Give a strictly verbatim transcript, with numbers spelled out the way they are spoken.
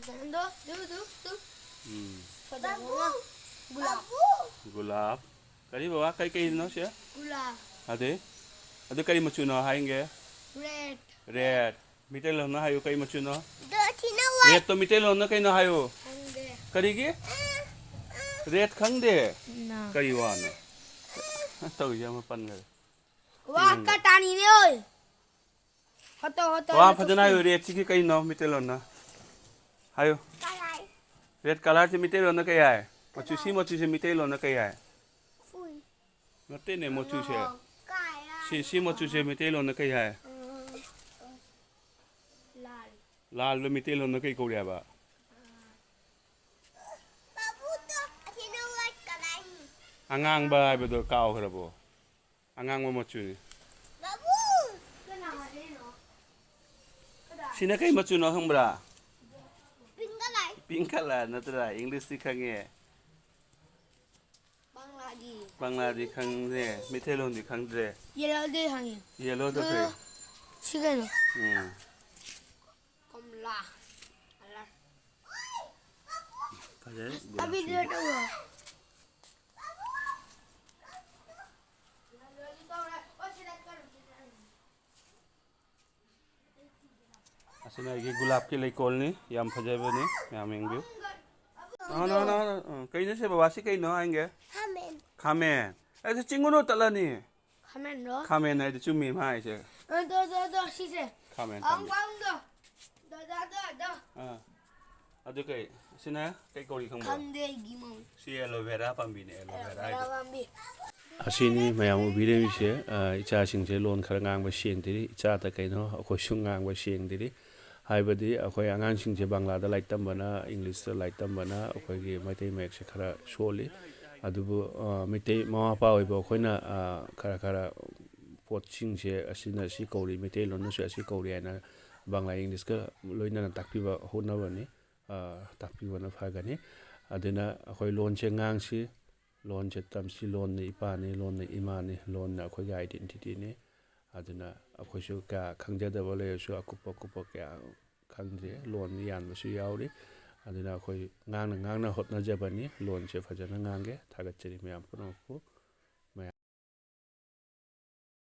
ꯑꯗꯣ, ꯗꯨ, ꯗꯨ, ꯗꯨ꯫ ꯎꯝ꯫ ꯐꯖꯕ ꯑꯃ꯫ ꯒꯨꯂꯥꯞ꯫ ꯒꯨꯂꯥꯞ꯫ ꯀꯔꯤ ꯕꯕꯥ? ꯀꯩ ꯀꯩꯅꯣ ꯁꯦ? ꯒꯨꯂꯥꯞ꯫ ꯑꯗꯩ? ꯑꯗꯨ ꯀꯔꯤ ꯃꯆꯨꯅꯣ ꯍꯥꯏꯒꯦ? ꯔꯦꯗ꯫ ꯔꯦꯗ꯫ ꯃꯤꯇꯩꯂꯣꯟꯅ ꯍꯥꯏꯌꯨ, ꯀꯩ ꯃꯆꯨꯅꯣ? ꯑꯗꯣ ꯁꯤꯅ ꯋꯥꯏꯠ꯫ ꯔꯦꯗꯇꯣ ꯃꯤꯇꯩꯂꯣꯟꯅ ꯀꯩꯅꯣ ꯍꯥꯏꯌꯨ꯫ ꯈꯪꯗꯦ꯫ ꯀꯔꯤꯒꯤ? ꯔꯦꯗ ꯈꯪꯗꯦ? ꯅ꯫ ꯀꯔꯤ ꯋꯥꯅꯣ? ꯇꯧꯔꯤꯁꯦ ꯑꯃ ꯄꯟꯈ꯭ꯔꯦ꯫ ꯋꯥ ꯎꯝ꯫ ꯀꯇꯥꯅꯤꯅꯦ ꯑꯣꯏ꯫ ꯍꯣꯠꯇꯣ, ꯍꯣꯠꯇꯣ, ꯋꯥ ꯍꯣꯠꯇꯣ꯫ ꯐꯖꯅ ꯍꯥꯏꯌꯨ, ꯔꯦꯗꯁꯤꯒꯤ ꯀꯩꯅꯣ ꯃꯤꯇꯩꯂꯣꯟꯅ? ꯍꯥꯏꯌꯨ꯫ ꯀꯂꯔ꯫ ꯔꯦꯗ ꯀꯂꯔꯁꯤ ꯃꯤꯇꯩꯂꯣꯟꯅ ꯀꯩ ꯍꯥꯏ? ꯃꯆꯨ, ꯁꯤ ꯀꯂꯔ꯫ ꯃꯆꯨꯁꯦ ꯃꯤꯇꯩꯂꯣꯟꯅ ꯀꯩ ꯍꯥꯏ? ꯎꯏ꯫ ꯅꯠꯇꯦꯅꯦ, ꯃꯆꯨꯁꯦ꯫ ꯀꯂꯔ꯫ ꯁꯤ, ꯁꯤ ꯃꯆꯨꯁꯦ ꯃꯤꯇꯩꯂꯣꯟꯅ ꯀꯩ ꯍꯥꯏ? ꯎꯝ꯫ ꯂꯥꯜ꯫ ꯂꯥꯜꯗꯣ ꯃꯤꯇꯩꯂꯣꯟꯗ ꯀꯩ ꯀꯧꯔꯤ ꯍꯥꯏꯕ? ꯕꯥꯕꯨꯗꯣ ꯑꯁꯤꯅ ꯋꯥꯏꯠ ꯀꯂꯔꯅꯤ꯫ ꯑꯉꯥꯡꯕ ꯍꯥꯏꯕꯗꯣ ꯀꯥꯎꯈ꯭ꯔꯕꯣ? ꯑꯉꯥꯡꯕ ꯃꯆꯨꯅꯤ꯫ ꯕꯥꯕꯨ! ꯁꯤꯅ ꯀꯩ ꯃꯆꯨꯅꯣ ꯈꯪꯕ꯭ꯔꯥ? ꯄꯤꯡ ꯀꯂꯔ꯫ ꯄꯤꯡ ꯀꯂꯔ ꯅꯠꯇ꯭ꯔꯥ? ꯏꯪꯂꯤꯁꯇꯤ ꯈꯪꯉꯦ꯫ ꯕꯪꯂꯥꯗꯤ? ꯕꯪꯂꯥꯗꯤ ꯈꯪꯗꯦ, ꯃꯤꯇꯩꯂꯣꯟꯗꯤ ꯈꯪꯗ꯭ꯔꯦ꯫ ꯌꯦꯜꯂꯣꯗꯤ ꯈꯪꯉꯤ꯫ ꯌꯦꯜꯂꯣꯗꯣ ꯑꯗꯨ ꯀꯔꯤ? ꯁꯤ ꯀꯩꯅꯣ? ꯎꯝ꯫ ꯀꯣꯝꯂꯥ꯫ ꯐꯖꯔꯦ, ꯒꯨꯂꯥꯞꯁꯤꯡꯁꯦ꯫ ꯑꯕꯤꯗ ꯇꯧꯔꯣ꯫ ꯑꯁꯤꯅ ꯑꯩꯒꯤ ꯒꯨꯂꯥꯞꯀꯤ ꯂꯩꯀꯣꯜꯅꯤ, ꯌꯥꯝ ꯐꯖꯕꯅꯤ, ꯃꯌꯥꯝ ꯌꯦꯡꯕꯤꯌꯨ꯫ ꯑꯥ, ꯅꯣ, ꯅꯣ, ꯅꯣ, ꯅꯣ, ꯎꯝ, ꯀꯩꯅꯣ ꯁꯤꯕꯣ? ꯁꯤ ꯀꯩꯅꯣ ꯍꯥꯏꯒꯦ? ꯈꯥꯃꯦꯟ꯫ ꯈꯥꯃꯦꯟ꯫ ꯑꯩꯁꯨ ꯆꯤꯡꯉꯨꯅꯨ ꯇꯠꯂꯅꯤ꯫ ꯈꯥꯃꯦꯟꯔꯣ? ꯈꯥꯃꯦꯟ ꯍꯥꯏꯗꯤ ꯆꯨꯝꯃꯤ ꯃꯥ ꯍꯥꯏꯁꯦ꯫ ꯑ, ꯗꯣ, ꯗꯣ, ꯗꯣ, ꯁꯤꯁꯦ꯫ ꯈꯥꯃꯦꯟ ꯑꯪ, ꯄꯥꯝꯕꯤ꯫ ꯑꯪ, ꯗꯣ꯫ ꯗꯣ, ꯗꯣ, ꯗꯣ, ꯗꯣ꯫ ꯑꯥ꯫ ꯑꯗꯨ ꯀꯩ? ꯁꯤꯅ ꯀꯩ ꯀꯧꯔꯤ ꯈꯪꯕ꯭ꯔꯣ? ꯈꯪꯗꯦ ꯑꯩꯒꯤ ꯃꯃꯤꯡ꯫ ꯁꯤ ꯑꯦꯂꯣꯚꯦꯔꯥ ꯄꯥꯝꯕꯤꯅꯦ, ꯑꯦꯂꯣꯚꯦꯔꯥ ꯑꯦꯂꯣꯚꯦꯔꯥ ꯍꯥꯏꯗꯣ꯫ ꯄꯥꯝꯕꯤ꯫ ꯑꯁꯤꯅꯤ ꯃꯌꯥꯝ ꯎꯕꯤꯔꯤꯕꯁꯦ, ꯑ, ꯏꯆꯥꯁꯤꯡꯁꯦ ꯂꯣꯟ ꯈꯔ ꯉꯥꯡꯕ ꯁꯦꯡꯗ꯭ꯔꯤ꯫ ꯏꯆꯥꯗ ꯀꯩꯅꯣ, ꯑꯩꯈꯣꯏꯁꯨ ꯉꯥꯡꯕ ꯁꯦꯡꯗ꯭ꯔꯤ꯫ ꯍꯥꯏꯕꯗꯤ ꯑꯩꯈꯣꯏ ꯑꯉꯥꯡꯁꯤꯡꯁꯦ ꯕꯪꯂꯥꯗ ꯂꯥꯏꯔꯤꯛ ꯇꯝꯕꯅ, ꯏꯪꯂꯤꯁꯇ ꯂꯥꯏꯔꯤꯛ ꯇꯝꯕꯅ ꯑꯩꯈꯣꯏꯒꯤ ꯃꯩꯇꯩ ꯃꯌꯦꯛꯁꯦ ꯈꯔ ꯁꯣꯜꯂꯤ꯫ ꯑꯗꯨꯕꯨ, ꯑ, ꯃꯩꯇꯩ ꯃꯃꯥ ꯃꯄꯥ ꯑꯣꯏꯕ ꯑꯩꯈꯣꯏꯅ, ꯑ, ꯈꯔ ꯈꯔ ꯄꯣꯠꯁꯤꯡꯁꯦ ꯑꯁꯤꯅ ꯑꯁꯤ ꯀꯧꯔꯤ, ꯃꯩꯇꯩꯂꯣꯟꯅꯁꯨ ꯑꯁꯤ ꯀꯧꯔꯤ ꯍꯥꯏꯅ ꯕꯪꯂꯥ ꯏꯪꯂꯤꯁꯀ ꯂꯣꯏꯅꯅ ꯇꯥꯛꯄꯤꯕ ꯍꯣꯠꯅꯕꯅꯤ꯫ ꯑ, ꯇꯥꯛꯄꯤꯕꯅ ꯐꯒꯅꯤ꯫ ꯑꯗꯨꯅ ꯑꯩꯈꯣꯏ ꯂꯣꯟꯁꯦ ꯉꯥꯡꯁꯤ, ꯂꯣꯟꯁꯦ ꯇꯝꯁꯤ, ꯂꯣꯟꯅ ꯏꯄꯥꯅꯤ, ꯂꯣꯟꯅ ꯏꯃꯥꯅꯤ, ꯂꯣꯟꯅ ꯑꯩꯈꯣꯏꯒꯤ ꯑꯥꯏꯗꯦꯟꯇꯤꯇꯤꯅꯤ꯫ ꯑꯗꯨꯅ ꯑꯩꯈꯣꯏꯁꯨ ꯀꯌꯥ ꯈꯪꯖꯗꯕ ꯂꯩꯔꯁꯨ ꯑꯀꯨꯞꯄ ꯑꯀꯨꯞꯄ ꯀꯌꯥ ꯈꯪꯗ꯭ꯔꯤ, ꯂꯣꯟ ꯌꯥꯟꯕꯁꯨ ꯌꯥꯎꯔꯤ꯫ ꯑꯗꯨꯅ ꯑꯩꯈꯣꯏ ꯉꯥꯡꯅ ꯉꯥꯡꯅ ꯍꯣꯠꯅꯖꯕꯅꯤ꯫ ꯂꯣꯟꯁꯦ ꯐꯖꯅ ꯉꯥꯡꯒꯦ꯫ ꯊꯥꯒꯠꯆꯔꯤ ꯃꯌꯥꯝ ꯄꯨꯝꯅꯃꯛꯄꯨ꯫